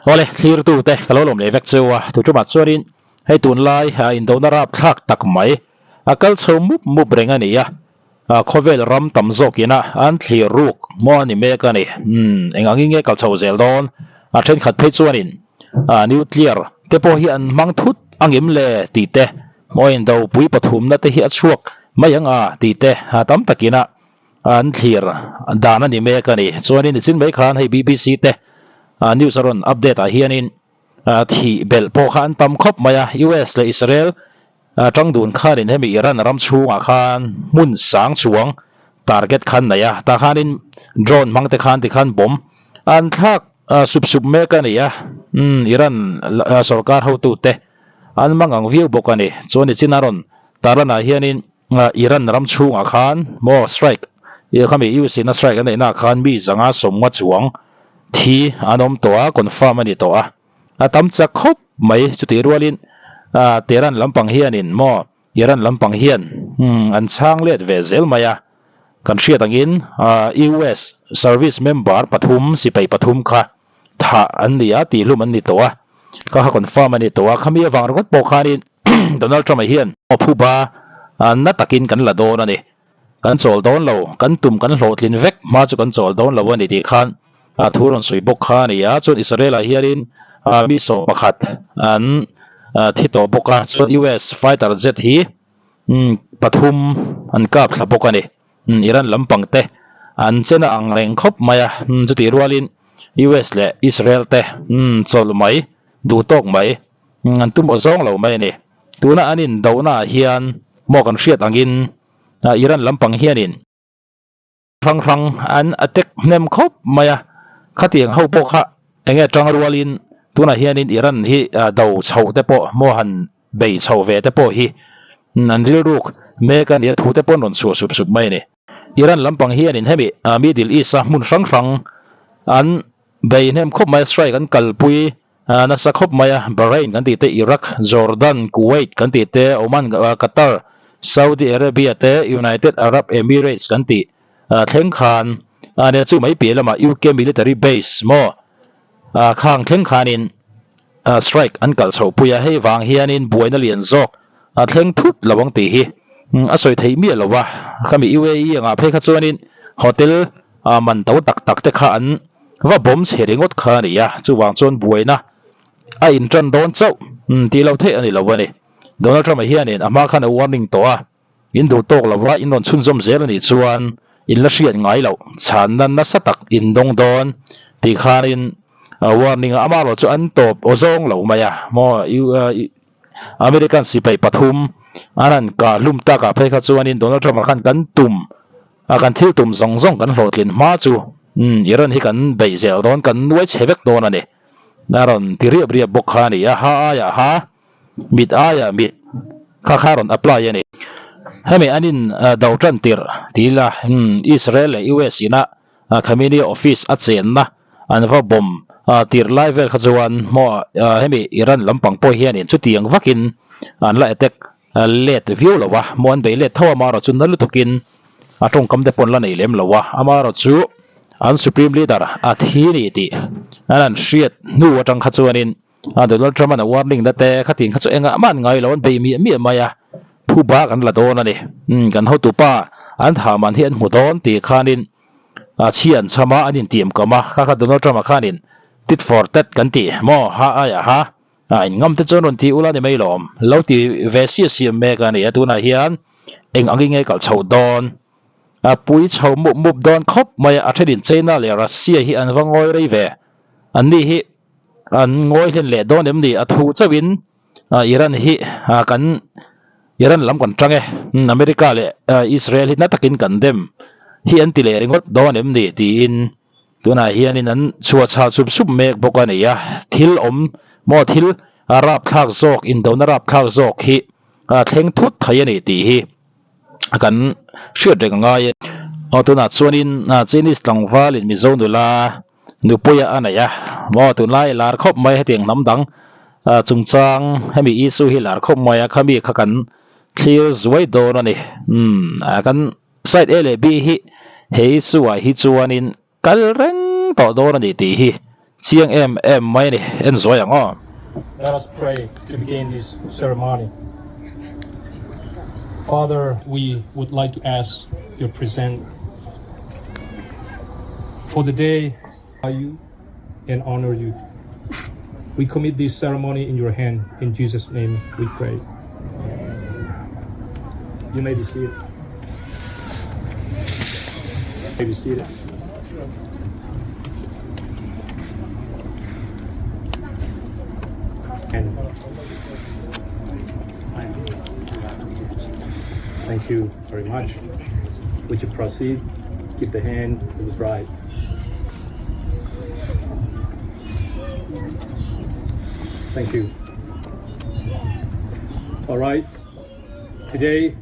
Awle, thlirtute ka lo lawm leh vek cheu a, thu tumah chuanin hei tunlai indona rapthlak tak mai a kal chho mup mup reng a ni a, khawvel ram tam zawkina an thlir ruk maw a ni mek a ni. Umm, eng angin nge kal chho zel dawn? A thenkhat phei chuanin nuclear te pawh hi an hmang thut angem le tih te, maw indopui pathumna te hi a chhuak mai ang a tih te tam takina an thlir dan a ni mek a ni. Chuanin nichin mai khan hei BBC te news a rawn update ah hianin thih belh pawh kha an tam khawp mai a, US leh Israel tang dun khanin hemi Iran ram chhungah khan hmun sang chuang target khan nei a, tah khanin drone hmang te khan tikhan bomb an thlak sup sup mek a ni a, Iran sorkar hotute an mangang viau bawk a ni. Chuan nichin a rawn tarlanah hianin Iran ram chhungah khan maw strike khami US in a strike a neihna ah khan mi zanga sawmnga chuang thi an awm tawh a, confirm a ni tawh a, a tam chak khawp mai chutih rualin Tehran lampang hianin maw Iran lampang hian an chhang let ve zel mai a, kan hriat angin US service member pathum sipai pathum kha thah an ni a tihhlum an ni tawh a, kha kha confirm a ni tawh a, khami avang ringawt pawh khanin Donald Trump-a hian phuba na takin kan la dawn a ni, kan chawl dawn lo, kan tum kan hlawhtlin vek hma chu kan chawl dawn lo a ni tih khan thu rawn sawi bawk kha a ni a, chuan Israel-ah hianin mi sawm pakhat an thi tawh bawk a, chuan US fighter jet hi pathum an kap thla bawk a ni. Iran lampang te an chena ang reng khawp mai a, chutih rualin US leh Israel te chawlh mai, duh tawk mai an tum aw zawng lo mai a ni. Tuna an indohnaah hian maw kan hriat angin Iran lampang hianin hrang hrang an attack hnem khawp mai a, khatiang ho pawh kha eng nge tang rualin tunah hianin Iran hi do chhoh te pawh maw han bei chho ve te pawh hi an rilruk mek a nia thu te pawh an rawn chhuah sup sup mai a ni. Iran lampang hianin hemi Middle East a hmun hrang hrang an bei hnem khawp mai a, strike an kalpui nasa khawp mai a, Bahrain kan tih te, Iraq, Jordan, Kuwait kan tih te, Oman, Qatar, Saudi Arabia te, United Arab Emirates kan tih thleng khan a nia chu mai piah lamah UK military base maw khang thleng khanin strike an kalh chhoh pui a, hei vang hianin buaina lian zawk a thleng thut lo ang tih hi a sawi theih miah lo a, khami UAE angah phei kha chuanin hotel man to tak tak te kha an va bawm chhe ringawt kha a ni a, chuvang chuan buaina a intan dawn chauh tih loh theih a ni lo a ni. Donald Trump-a hianin a hma khan a warning tawh a. In duh tawk lo a, in rawn chhunzawm zel a nih chuan in la hriat ngai loh chhanna nasa tak in dawng dawn tih khanin warning a amaherawh chu an tawp aw zawng lo mai a maw American sipai pathum an han kah hlum takah phei kha chuanin Donald Trump-a khan kan tum a kan thil tum zawng zawng kan hlawhtlin hma chu Iran hi kan beih zel dawn kan nuai chhe vek dawn a ni a rawn ti riap riap bawk kha a ni a ha aiah ha. Mit aiah mit kha kha rawn apply a ni. Hemi an in do tan tirh ti ila Israel leh US ina Khamenei office a chenna an va bomb tirh lai vel kha chuan maw hemi Iran lampang pawh hianin chutiang vakin an la attack let viau lo a, maw an bei let tho a amaherawh chu na lutukin a tawngkam te pawh an la nei lem lo a, amaherawh chu an supreme leader a thi ni tih an han hriat hnu atang kha chuanin A Donald Trump an a warning na te khatin kha chu engah mah an ngai lo an bei miah miah mai a, phu bak an la dawn a ni. Umm kan hotupa an thah man hi an hmu dawn tih khanin a chhi an chham a, an intiam kam a, kha kha Donald Trump a khanin tit for tat kan ti maw ha aiah ha a in ngam te chuan rawn ti ula ni mai lawm lo ti ve sia siam mek a ni a, tunah hian eng angin nge kalh chhoh dawn a pui chho mup mup dawn khawp mai a, a thenin China leh Russia hi an va ngawi rei ve an ni hi. An ngawi hlen leh dawn em ni? A thu chauhin Iran hi kan Iran lam kan tang e, America leh Israel hi na takin kan dem hi an ti leh ringawt dawn em ni? tiin tunah hianin an chhuah chhah sup sup mek bawk a ni a. Thil awm maw thil rapthlak zawk indona rapthlak zawk hi thleng thut thei a ni tih hi kan hriat reng a ngai a. Aw tunah chuanin Chinese tlangvalin Mizo nula Nupuia a nei a, maw tunlai lar khawp mai hetiang hnam dang chungchang hemi issue hi lar khawp mai a, khami kha kan thlir zuai dawn a ni. Umm kan side A leh B hi he issue ah hi chuanin kal reng tawh dawn a ni tih hi. chiang em em mai a ni. En zuai ang aw. Let us pray to begin this ceremony. Father, we would like to ask your present for the day you and honor you. We commit this ceremony in your hand. In Jesus' name we pray. You may be seated. You may be seated. And thank you very much. Would you proceed? Give the hand to the bride. Thank you. All right. Today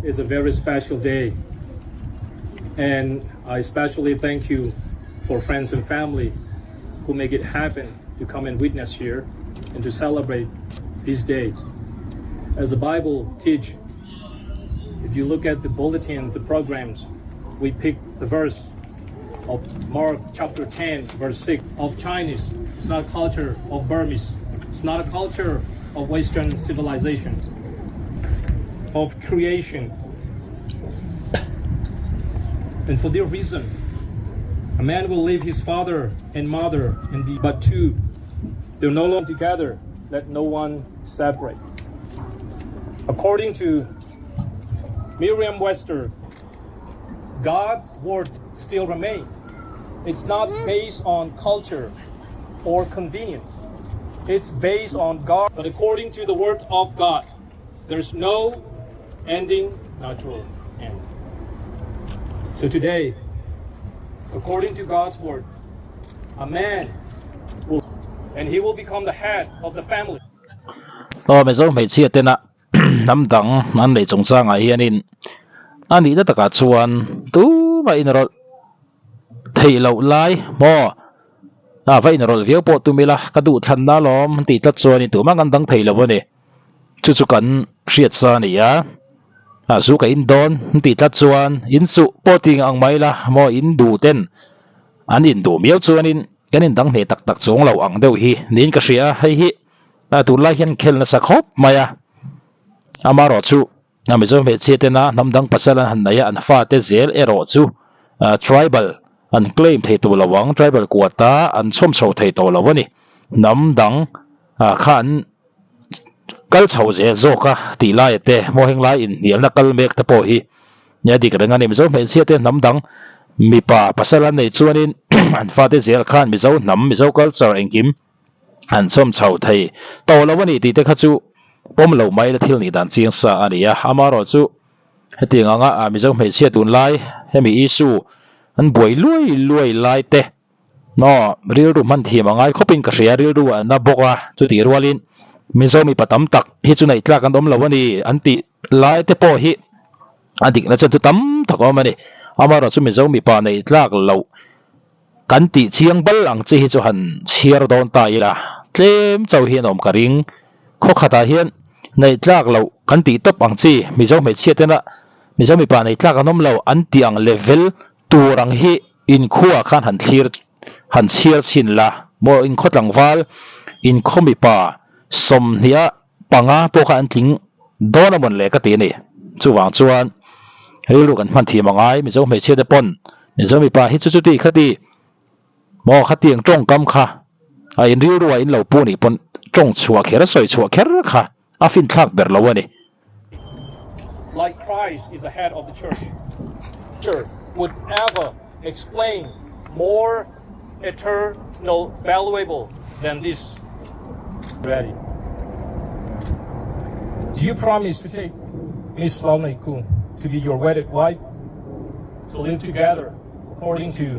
is a very special day. And I especially thank you for friends and family who make it happen to come and witness here and to celebrate this day. As the Bible teach, if you look at the bulletins, the programs, we pick the verse of Mark chapter 10, verse 6 of Chinese. It's not a culture of Burmese. It's not a culture of Western civilization, of creation. And for their reason, a man will leave his father and mother and be but two. They're no longer together. Let no one separate. According to Merriam-Webster, God's word still remains. It's not based on culture or convenience. It's based on God. But according to the word of God, there's no ending natural end. So today, according to God's word, a man will, and he will become the head of the family. Aw Mizo hmeichhia tena hnam dang an neih chungchangah hianin a nihna takah chuan tumah inrawlh theih loh lai maw a va inrawlh viau pawh tum ila ka duh thlanna alawm an tih tlat chuanin tumah kan dang thei lo a ni. Chu chu kan hriat sa a ni a, a zu ka in dawn an tih tlat chuan in suh pawh ti ang mai ila maw in duh ten an in duh miau chuanin kan in dang hneh tak tak chuang lo ang deuh hi niin ka hria a, hei hi a tunlai hian khel nasa khawp mai a, amaherawh chu a Mizo hmeichhia tena hnam dang pasal an han nei a, an fate zel erawh chu tribal an claim thei tawh lo ang, tribal quota an chhawm chho thei tawh lo a ni, hnam dang kha an kal chho zel zawk a tih laia te maw heng lai inhnialna kal mek te pawh hi a dik reng a ni. Mizo hmeichhia te hnam dang mipa pasal an nei chuanin an fate zel khan Mizo hnam, Mizo culture engkim an chhawm chho thei tawh lo a ni tih te kha chu pawm lo mai la thil nih dan chiang sa a ni a. Amaherawh chu hetiang anga Mizo hmeichhia tunlai hemi issue an buai luai luai lai te Maw, rilru hman thiam a ngai khawpin ka hria, rilru a na bawk a, chutih rualin Mizo mipa tam tak hi chu neih tlak an awm lo a ni an tih lai te pawh hi a dikna chuan chu tam tak a awm a ni. Amaherawh chu Mizo mipa neih tlak loh kan tih chiang bal ang chi hi chu han chhiar dawn ta ila, tlem chauh hi an awm ka ring. Khaw khatah hian neih tlak loh kan tih tawp ang chi Mizo hmeichhia tena Mizo mipa neih tlak an awm lo an tih ang level tur ang hi Inkhua khan han thlir han chhiar chhin la maw inkhaw tlangval inkhaw mipa sawmhniha panga pawh kha an tling dawn a mawn le ka ti a ni. Chuvang chuan rilru kan hman thiam a ngai Mizo hmeichhia te pawn Mizo mipa hi chu chuti khati maw khatiang tawngkam kha a in rilru ah in lo pu nih pawn tawng chhuah kher sawi chhuah kher kha a finthlak ber lo a ni. Like Christ is the head of the church. Church would ever explain more eternal valuable than this ready. Do you promise to take Miss Lalnei Kung to be your wedded wife, to live together according to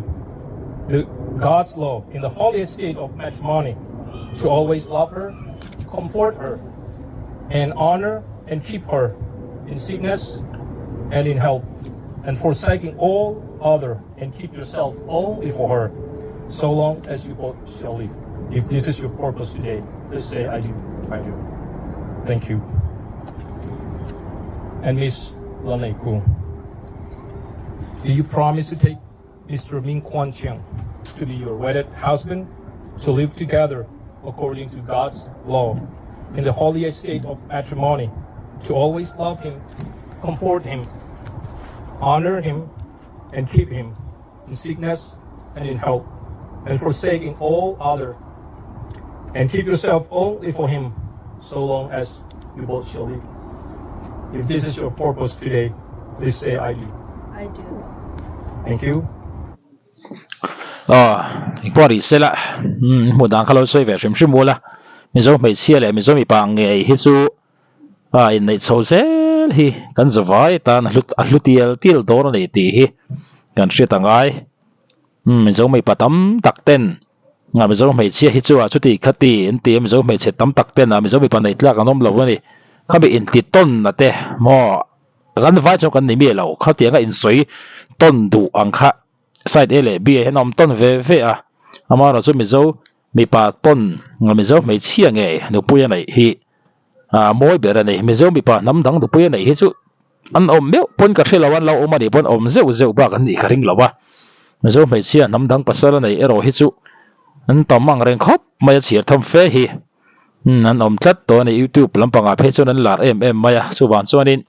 the God's law in the holiest state of matrimony, to always love her, comfort her, and honor and keep her in sickness and in health, and forsaking all other and keep yourself only for her, so long as you both shall live. If this is your purpose today, please say, I do. I do. Thank you. And Miss Lanei Kung, do you promise to take Mr. Ming Quan Chiang to be your wedded husband, to live together according to God's law in the holy estate of matrimony, to always love him, comfort him, honor him, and keep him in sickness and in health, and forsaking all other, and keep yourself only for him so long as you both shall live. If this is your purpose today, please say I do. I do. Thank you. Aw, engpawh rih se la, umm hmuh dan kha lo sawi ve hrim hrim ula, Mizo hmeichhia leh Mizo mipa ngei hi chu a inneih chho zel hi kan zavai tan a hlu a hlu tial tial dawn a ni tih hi kan hriat a ngai. Umm Mizo mipa tam tak ten a Mizo hmeichhia hi chu a chuti khati an ti a Mizo hmeichhe tam tak ten a Mizo mipa neih tlak an awm lo a ni. Khami inti tawn a te maw kan vai chuan kan ni miah lo khatianga insawi tawn duh ang kha side A leh B ah hian a awm tawn ve ve a amaherawhchu Mizo mipa tawn Mizo hmeichhia ngei nupui a neih hi a mawi ber a ni. Mizo mipa hnam dang nupui a neih hi chu an awm meuh pawn ka hre lo a, an lo awm a nih pawn awm zeuh zeuh bak an nih ka ring lo a. Mizo hmeichhia hnam dang pasal a neih erawh hi chu an tam ang reng khawp mai a chhiar tham fe hi an awm tlat tawh a ni. Youtube lampangah phei chuan an lar em em mai a, chuvang chuanin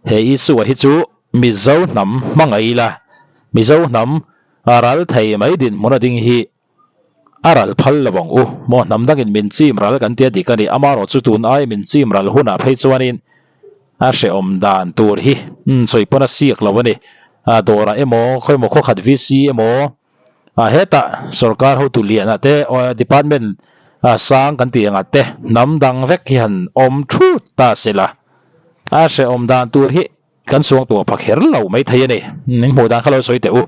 he Isua hi chu Mizo hnam hmangaih ila, Mizo hnam ral thei mai dinhmun a ding hi A ral phal lo ang u. Maw hnam dangin min chim ral kan tia dik a ni. Amarawh chu tun ai min chim ral hunah phei chuanin a hrehawm dan tur hi sawi pawn a siak lo a ni. A dawrah emaw khawi emaw khawkhat VC emaw a hetah sorkar hotu lianah te department sang kan tih angah te hnam dang vek hi han awm thut ta se la a hrehawm dan tur hi kan suangtuah pha kher lo maithei a ni. Eng hmuh dan kha lo sawi teh u.